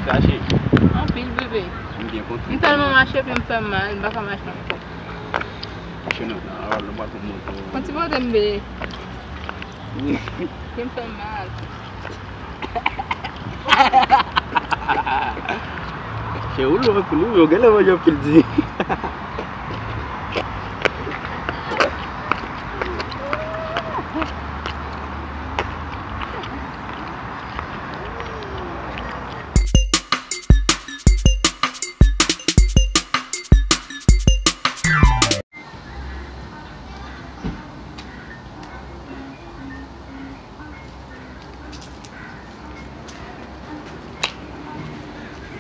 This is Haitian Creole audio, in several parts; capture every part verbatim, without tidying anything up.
Mache. Anpil, bebe. M byen kontan. M tèlman mache, pye m fè m mal, m pa ka mache ankò. Mache nan, nan, nan, nan, nan, nan, nan. Konn ti pote m, bebe. Pye m fè m mal. Cheri, ou lou anpil, wi, ou genlè manje anpil di.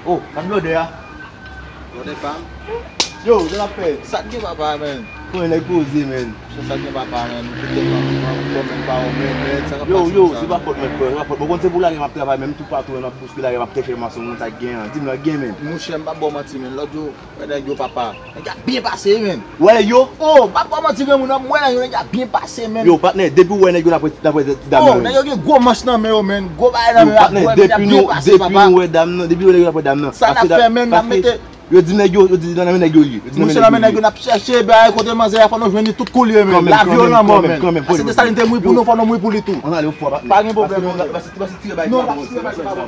Oh, sa blòdè a? Blòdè pa m. Yo, sa n ap fè? Sa k gen papa, menn? Kòman nèg poze, menn? Sa k gen papa, menn? Ou kite m, m, m, m, m, pa w, menn, menn, sa k ap pase yo, sa, se pa fòt mwen, frè, se pa fòt mwen. Ou konn se pou lari m ap travay, menm toupatou, m ap boustre lari, m ap chèche mason, moun sa k gen an. Di m nan gen, menn. Monchè, m p ap ba w manti, menn. Lòt jou, wè nèg yo papa. Nèg yo ap byen pase, menn. Wè nèg yo? Oh, m p ap ba w manti, granmoun, m wè nèg yo, nèg yo ap byen pase, menn. Yo, patnè, depi w wè nèg yo n ap wè, n ap wè ti dam nan, menn. Oh, nèg yo gen gwo manch nan men yo, menn. Gwo bagay nan men yo, ap bwè, men y ap byen pase, papa. Yo, patnè, depi nou, depi nou wè nèg yo n ap wè dam nan. Sa n ap fè, menn, n ap mete. Yo di nèg yo, yo di nan men nèg yo l ye. Yo di nan men nèg yo l ye. Monchè, nan men nèg yo n ap chèche, bay, kote manzè a, fò nou jwenn li tout kou l ye, menn. Lavi ou lanmò, menn. Kanmenm, kanmenm, kanmenm. Paske de sa li te mouri pou nou, fò nou mouri pou li tou. Ann ale, ou fò, pa gen pwoblèm, non. Non, n ap tire bay, non, n ap tire bay, non.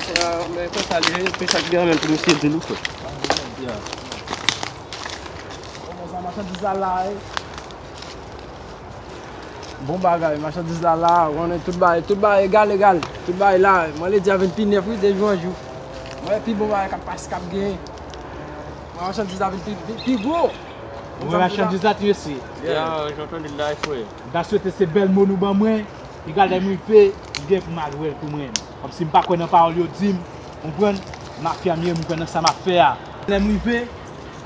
Ya, men fè sa li ye, fè sa ki gen anmenm pou misye di nou, frè. Ya. Bon bagay, machandiz la la, ou konnen tout bagay, tout bagay egal, egal. Tout bagay la, mwen ledi a vin pi nèf, wi, de jou an jou. Mwen pi bon bagay k ap pase, k ap genyen. Mwen machandiz la vin pi, pi, pi gwo. Mwen machandiz la, ti mesye. Ya, jan w tande l la, frè. M ta swete se bèl mo nou ban mwen, egal lè m rive, m gen pou m al wè l pou mwen. Kòmsi m pa kwè nan pawòl yo di m, konprann? Mafya m ye, m kwè nan sa m ap fè a. Lè m rive,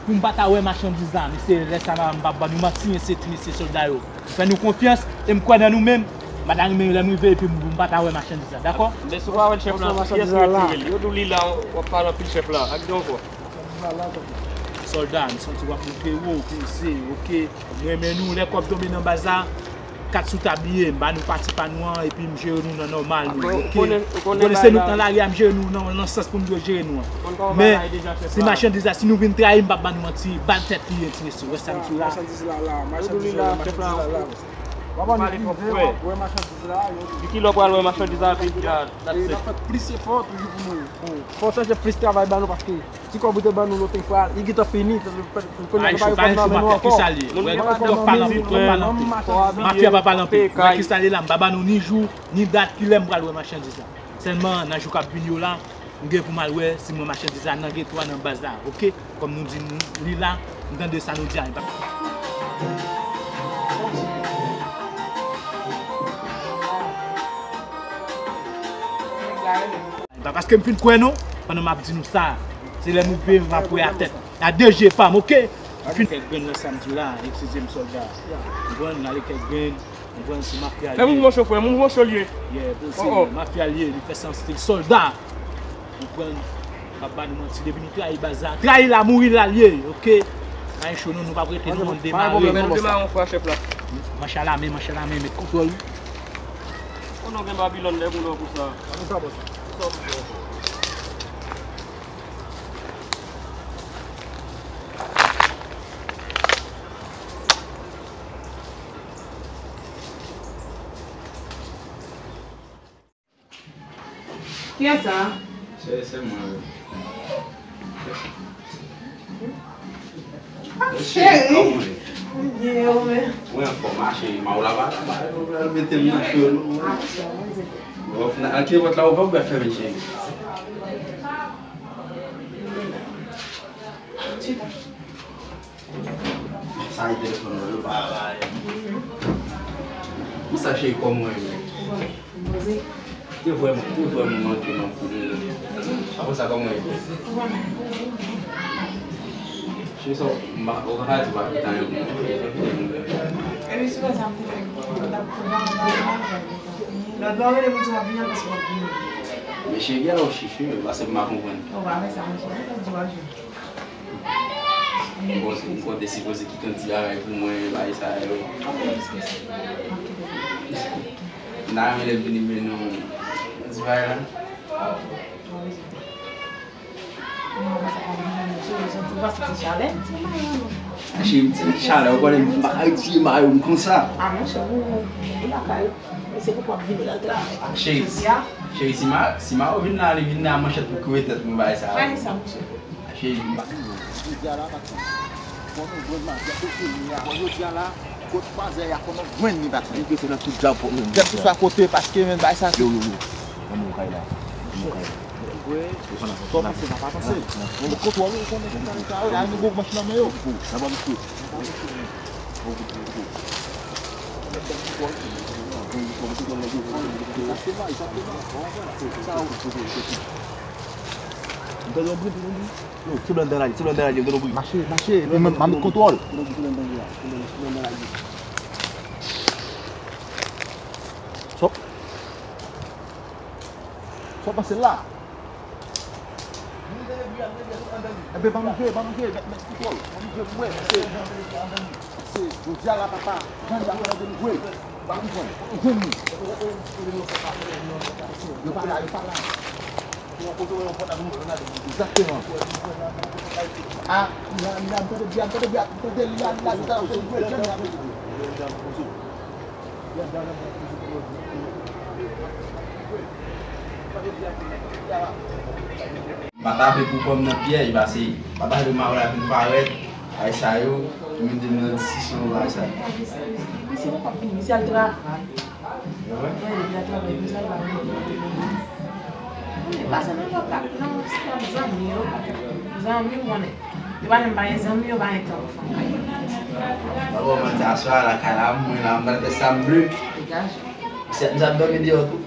pou m pa ta wè machandiz la, mesye, lè sa m pa ban nou manti, mesye, ti mesye sòlda yo. M fè nou konfyans e m kwè nan nou menm. M pa ta renmen lè m rive epi m, m pa ta wè machandiz la, dakò? Men si w pa wè l, chèf la, kiyès ki retire l? Yo di w li la, w ap pale anpil, chèf la. Ak de ankò. Sòlda, m santi w ap montre wo, poze, oke. M renmen nou, lè kòb tonbe nan baz la, kat sou tab li ye, m ba nou pati pa nou an, epi m jere nou nan nòmal nou, oke? Ou konnen se nou k nan lari a, m jere nou nan, nan sans pou m dwe jere nou an. Men, si machandiz la, si nou vin trayi, m p ap ba nou manti, bal tèt li ye, ti mesye, wè sa m di w la. Machandiz la la, machandiz la la, machandiz la la. W ap annik rive, w ap wè machandiz la, yo. Di ki lè w pral wè machandiz la, epi, a, n ap fè plis efò toujou pou nou, pou fò chèche plis travay ba nou, paske ti kòb ou te ban nou lòt fwa, li gentan fini. Kounye a nou pa gen kòb nan men nou ankò. Kisa l ye? Wè, kòb pa nan, kòb pa nan pye. Mafya pa pale anpil. Wè kisa l ye la, m pa ba nou ni jou, ni dat, kilè m pral wè machandiz la. Sèlman, nan jou k ap vini yo la, m gen pou m al wè si m wè machandiz la nan geto a, nan baz la, oke? Kòm nou di nou, li la, m tande sa nou di a, li pa. Pa paske m fin kwè non, pandan m ap di nou sa, se lè m rive, m ap wè a tèt. A de je pa m, oke? M fin kèk grenn nan sa m di la, eskize m sòlda. M pran, m ale kèk grenn, m pran se mafya l ye. Fè mouvman cho, frè, mouvman cho l ye. Yeah, poze, mafya l ye, li fè sa an stil sòlda. M pran, m ap ba nou manti, depi nou trayi baz la, trayi la, mouri la l ye, oke? Pa gen cho non, nou p ap rete, nou, ann demare. Ann demare yon fwa, chèf la. Manch a lamen, manch a lamen, met kontwòl. Konnen w gen Babilòn dèyè koulè w konsa. Kiyès sa? Se, se mwen, wi. Cheri. Kòman w ye? Byen, ou menm? Mwen anfòm, a, cheri, ma ou laba, laba, ou pral mete m nan cho, non. Bon, nan, antre pòt la ouvè, ou pral fèmen, cheri. Sa e telefòn mwen, yo pa, pa. Konsa, cheri, kòman w ye? Poze. Te vrèman, te vrèman manke m anpil, wi. Apre sa, kòman w ye? Cheri, sa, m pa, ou ka di pa pita yon moun. Epi, se pa sa m te fè, m t ap pran, m t ap pran. Lòt bò, rele m di m ap vini, paske m ap vini. Men cheri, kilè w chiche, paske m pa konprann. Ou pa fè sa, monchè. Ou pèdi w a jwe. M konte, m konte sipoze kite yon ti bagay pou mwen, bagay sa yo. Ou plis ke sa. M ap kite w. M ta renmen lè m vini mennen w yon ti bagay la. Cheri, m ti chalè, ou konnen m pa ka retire mayo m konsa. A monchè, ou, ou lakay ou. Se pou w ap vini nan travay. Cheri, cheri, si ma, si mayo vin la, li vin la manchèt pou kouve tèt mwen, bagay sa. Bagay sa, monchè. Cheri, m pa. Jodi a la, patron, fò nou jwenn madanm, fò jodi a la, kot fwazè a, fò nou jwenn li, patron. Li prese nan tout djab pou nou. Kèlkeswa kote, paske men bagay sa. Yo, yo, yo. Nan men w kay la. Nan men w kay la. Wi. Sò panse, pa panse. Nan men w kontwòl, ou konnen ki bagay sa yo, a nou gwo manch nan men yo. Nan ban misye. Yo, ti blan dan la, ti blan dan la, yo, yo, yo. Mache, mache, epi m, m met kontwòl. Sòt. Sòt pase la. Enben, pa manje, pa manje, met, met kontwòl. Pa manje, mwen, se, se, jodi a la, papa, jan y ap fè delivre. Pa konprann. Jwenn li. Yo pa la, yo pa la. Egzakteman. A, li la, li la, m tande byen, m tande byen, m tande li la, li la, li la, li la, li la. M pa ta vle pran kò m nan pyèj, paske m pa ta vle mayo la vin parèt, bagay sa yo, pou mete m nan diskisyon, bagay sa yo. Misye poko ap vini, misye al travay. Mwen, depi l ap travay konsa, l pa vin. Mwen pase nan lòt la, nan stad zanmi yo. Zanmi, w konnen. Yo pa janm pa gen zanmi, yo pa gen tan pou fanm kay yo. Papa, mwen, aswè a, lakay la, mwen la, m pral fè sa m vle. Degaje. Misye, misye ap dòmi deyò tou.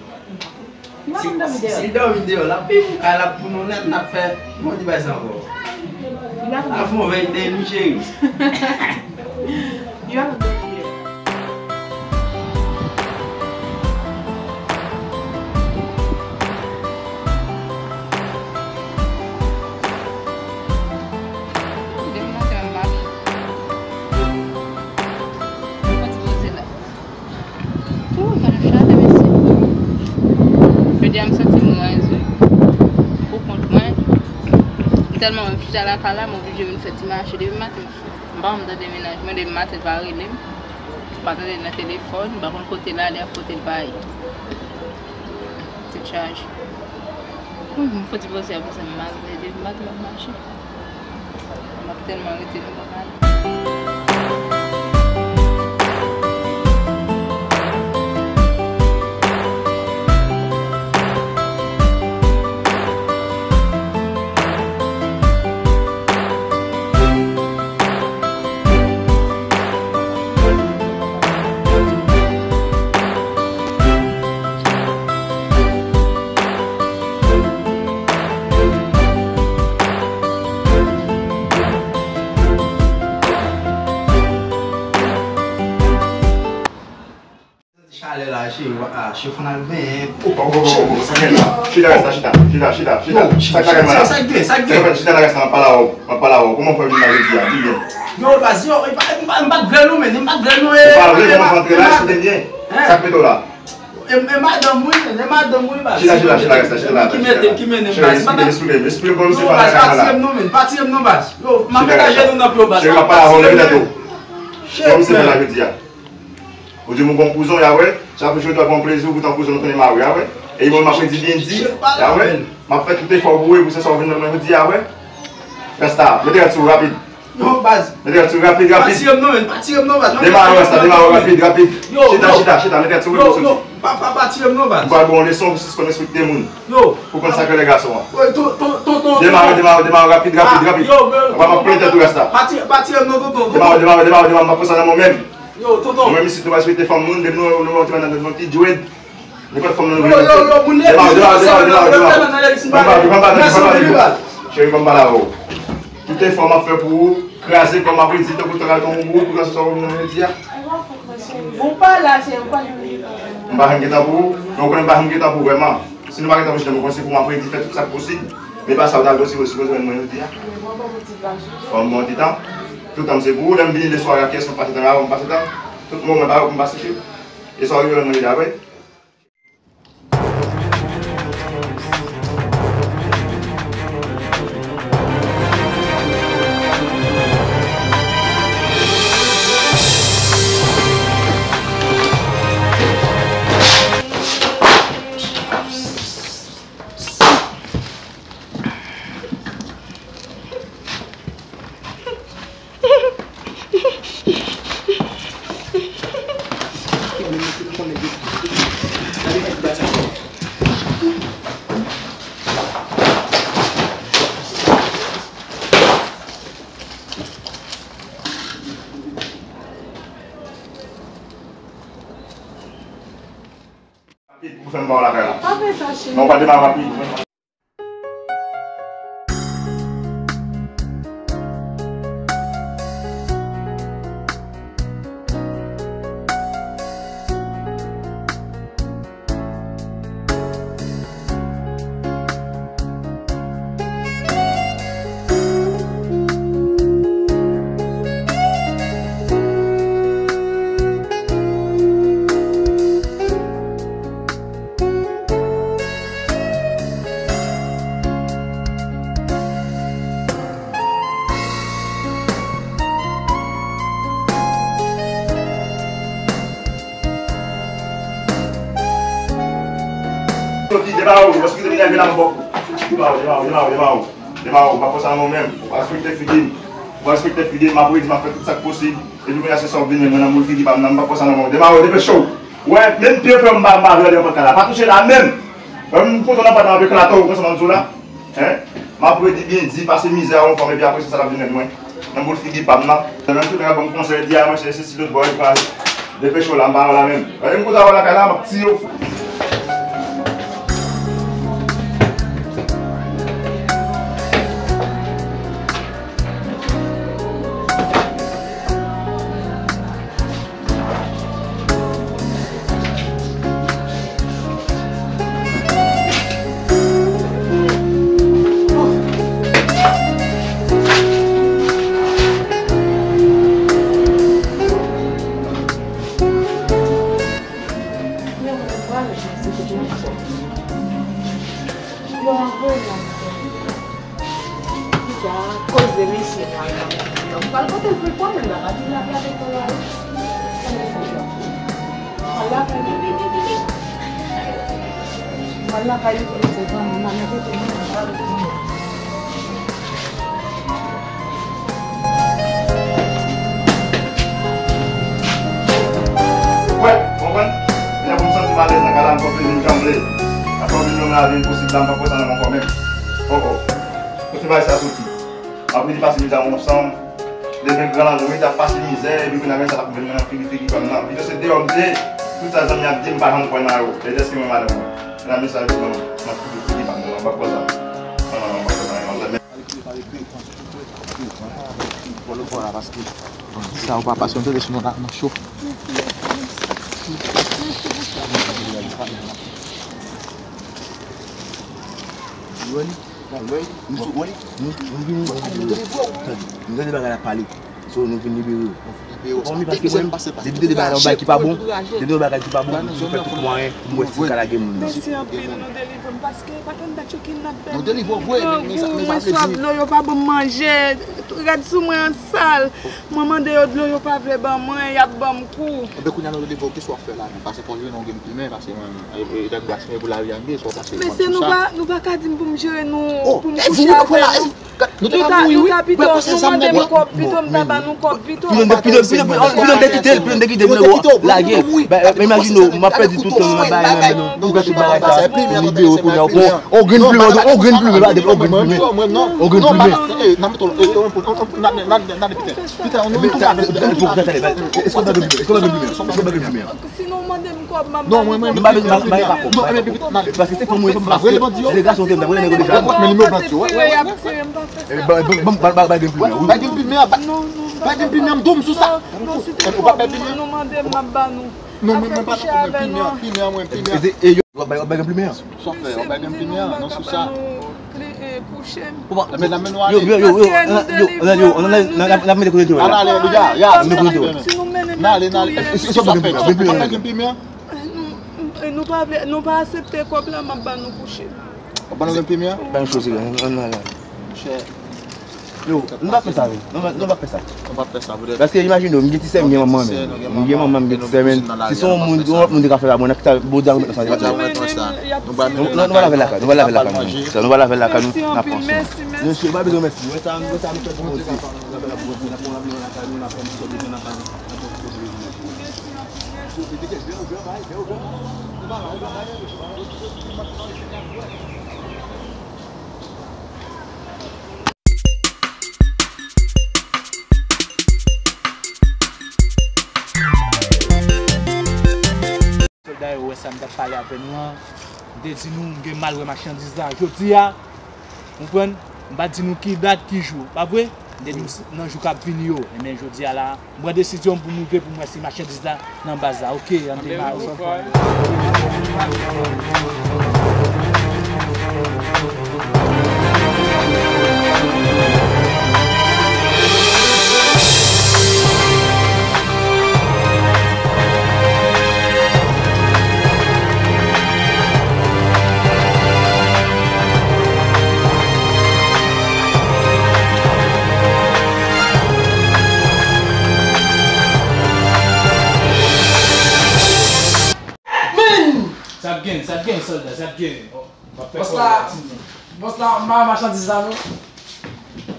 Li pa konn dòmi deyò. Si l dòmi deyò, l ap peye pou kay la pou nou nèt, n ap fè yon ti bagay sa ankò. Li pa konn dòmi deyò. Ap fè yon vèy de nwi, cheri. Li pa konn dòmi deyò. Depi maten an, m mache. Mwen ti poze la. Tou, pa nan chale, mesye. Jodi a, m santi m raz, wi. Pou kont mwen. M tèlman anvi chita lakay la, m oblije vin fè ti mache depi maten. M pa janm tande mennaj mwen depi maten, l pa rele m. M pa tande l nan telefòn, m pa konn kote l ale ak kote l pa ye. Tèt chaje. Wi, m fò ti poze a pou sa m maltrete, m pa t ap mache. M ap tèlman rete nou pa pale. Chalè la, cheri, a, chifon al benyen. Opa, opa, opa, opa, sa k gen la? Chita, rès la, chita, chita, chita, chita. Yo, sa k ta gen la? Sa k gen, sa k gen? Chita, rès la, m ap pale avè w, m ap pale avè w. Kòman w fè vin la jodi a? Di byen. Yo, baz, yo, e pa, m pa, m pa t vle nou, men, m pa t vle nou, e. Ou pa vle, kòman w fè antre la, esplike byen. Sa k mete w la? E, e madanm, wi, men, e madanm, wi, baz. Chita, chita, chita, rès la, chita la. Ki mete, ki mennen m, baz. Cheri, esplike m, esplike m, esplike m, kòman misye fè bagay la. Pa tire m non, men, pa tire m non, baz. Yo, m ap angaje nou nan pye w, baz. Cheri, m ap pale avè w, leve tèt ou. Kòman misye fè la jodi a? Ou di m ou gon kouzon, y a wè. Chak jou w dwe pran plezi w, poutan kouzon w tounen mari w, y a wè. E mwen, m ap redi byen di, y a wè. M ap fè tout efò pou ou, e pou se sa w vin nan jodi a, y a wè. Rès la, mete rad sou ou rapid. Non, baz. Mete rad sou ou rapid, rapid. Pa tire m non, men. Pa tire m non, baz. Demare rès la, demare rapid, rapid. Yo, chita, chita, chita, mete rad sou ou pou soti. Pa, pa, pa tire m non, baz. M pral ba w yon leson pou sispann respekte moun. Yo. Pou konn sa k rele gason an. Demare, demare, demare rapid, rapid, rapid. Yo, bro. Ou pa pran plen tèt ou rès la. Pa tire, pa tire m non, tonton. Demare, demare, demare, demare, m ap pran sa nan men w menm. Yo, tonton. Mwen, misye, nou pa respekte fanm moun, depi nou, nou wè yon ti madanm, nou ti djwèd. Nenpòt fanm nan nou vle. Yo, yo, yo, moun legliz, demare, demare, demare, demare. Mèsi, mèsi, mèsi. Cheri, ban m pale avè w. Tout efò m ap fè pou ou, kraze kò m ap redi tankou tan kay tankou bout, pou kraze sa w nan jodi a. Ou pa la, cheri, ou pa la. M pa janm gen tan pou ou, men ou konnen m pa janm gen tan pou ou vrèman. Si nou pa gentan wè chita, mwen konn se pou m ap redi fè tout sa k posib. Men pa sa, ou ta dwe sipoze jwenn mwen jodi a. Fò m bon ti tan. Tout tan m se pou ou, lè m vini de sware a pyès, mwen pase tan la, mwen pase tan. Tout moman pa yo pou m pase tou. E sa w rive jwenn mwen jodi a vre. Rapid pou fè m ba w lakay la. Pa fè sa, cheri. Non, pa demare rapid. Soti, debare w, paske te vin leve la, m bò. Debare w, debare w, debare w, debare w. Debare w, m pa fè sa nan men w menm. Ou pa respekte figi m. Ou pa respekte figi m, m ap redi, m ap fè tout sa k posib. Epi kounye a se sa w vin jwenn mwen nan boul figi pa m nan, m pa fè sa nan men w. Debare w, depeche w. Wè, menm pye pye w m pa, m pa vle ankò la. Pa touche la menm. Wè, m kontan nan pòt la, m ap eklate w, konsa m ap di w la. Hein? M ap redi byen di, pase mizè a yon fanm, epi apre se sa l ap vin jwenn mwen. Nan boul figi pa m nan. Nan menm tout nèg ap ban m konsèy, di a mwen se, se si lòt bò, epi depeche w la, m pa la menm. Gade m kontan wè lakay la, m ap tiye w. Yo anvoye m nan. Kisa? Koze mesye pral nan. Pral pote l pou l pran men la, pa di l ap lave kò l la wi. Pral lakay li. Pral lakay li pou li se zanmi, m a mete tou mwen. Wè, konprann? Lè pou m santi m alèz nan kay la, m konn vin jan m vle. Ankò vin yon lavi enposib la, m pa kwè sa nan mwen ankò menm. Oh, oh. Kote bagay sa soti? M ap redi pase mizè a yon sanm. Depi gran lanmou, wi, t ap pase mizè, epi kounye a men sa t ap vin nan figi, figi pa m nan. Pito se deyò m te ye, tout sa zanmi ap di m, m pa janm kwè nan yo. E dèske mwen madanm mwen. Nan mesaj di non, nan figi, figi pa m nan, m pa kwè sa. Non, non, non, m pa kwè sa, non, non. Bò lòt bò la, paske sa ou pa pase, m tande sou nou la, nan cho. Wè li? Wè li? Nou, nou, nou vini, nou tande bagay la pale. So, nou vin libere w. Bon, men paske mwen, depi tande bagay la, yon bagay ki pa bon, depi yon bagay ki pa bon, nou fè tout mwayen pou m wè si m ka lage moun nan. Mèsi anpil, nou delivre m, paske pa tann dat yo kidnape m. Nou delivre w vre, men, men sa, men sa vle di. Mwen swaf dlo, yo pa ban m manje. Rad sou mwen an sal. Mwen mande yo dlo, yo pa vle ban mwen, y ap ban m kou. Enben, kounye a nou delivre w, kisa w ap fè la menm? Pase konjwe nan yon grenn plimen, pase yon, e, e, dèk bras men pou lavi a, men sa w pase. Mesye, nou pa, nou pa ka di m pou m jere nou, pou m kouche avè nou. Nou ta mouri, wi. Nou ta pito, nou mande nou kòb pito, m ta ba nou kòb pito. Pito, pito, pito, pito, pito, pito, pito, pito, pito, lage. Imajine w, m ap pèdi tout tan nan bagay la, men nou fè tout bagay sa pou m libere w kounye a. On grenn plimen, on grenn plimen, on grenn plimen. On grenn plimen. Sinon, w mande m kòb, m ap ba nou kòb. Non, mwen, mwen, mwen pa bezwen, mwen pa bezwen kòb. Paske se fanm mwen, fanm pase. Se gason te m, ta konnen nèg yo deja. Men nimewo bandi yo, wè, wè, wè. Ban, ban, ban, ban, ban, bay grenn plimen, wi. Bay grenn plimen, bay grenn plimen, m dou m sou sa. Non, non, si te kòb nou mande m, m ap ba nou. Non, mwen, mwen pa dakò, mwen, plimen, plimen, mwen, plimen. W ap bay, w ap bay gen plimen an. Sa w fè? W ap bay gen plimen an? Non, sou sa. Kouche m. Yo, yo, yo, yo, yo, yo, yo, n ap mete kote yo la. N ale, Louja, ya, n ap mete kote yo la. N ale, n ale. Sa w fè? Sa w fè? W ap bay gen plimen an? Nou pa vle, nou pa aksepte kòb la, m ap ba nou kouche. W ap ba nou gen plimen an? Bay yon cho, sere, ann ale. Monchè. Yo, nou pa fè sa vre. Nou pa, nou pa fè sa. Nou pa fè sa vre. Paske imajine w, m gen ti sè, m gen manman menm. M gen manman, m gen ti sè menm. Si se yon moun, yon lòt moun te ka fè sa, mwen nan ki ta bon dam sa. Nou pa lavel lakay, nou pa lavel lakay nou. Nou pa lavel lakay nou, n ap pran swen. Mesye, pa bezwen mèsi. Mwen sa, mwen sa nou fè pou Bondye. Nou fè pou Bondye, n ap pran lakay nou, n ap pran ti sòt de jan n ap pran. Sòlda yo wè sa m t ap pale avè nou an. M te di nou m gen mal wè machandiz la. Jodi a, konprann, m pa di nou ki dat, ki jou, pa vre? M te di nou nan jou k ap vini yo. Enben, jodi a la, m pran desizyon m pou m rive pou m wè si machandiz la nan baz la. Oke, ann demare. Men! Sa ap gen, sa ap gen, sòlda, sa ap gen. Bòs la, bòs la, m pa wè machandiz la non.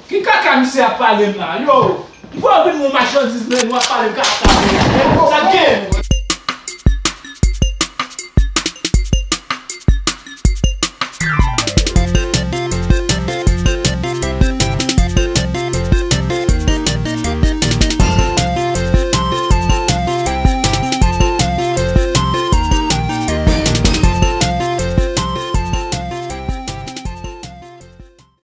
Ki kaka misye ap pale m la? Yo! M kwè w vin wè machandiz men w ap pale m kaka. Sa ap gen?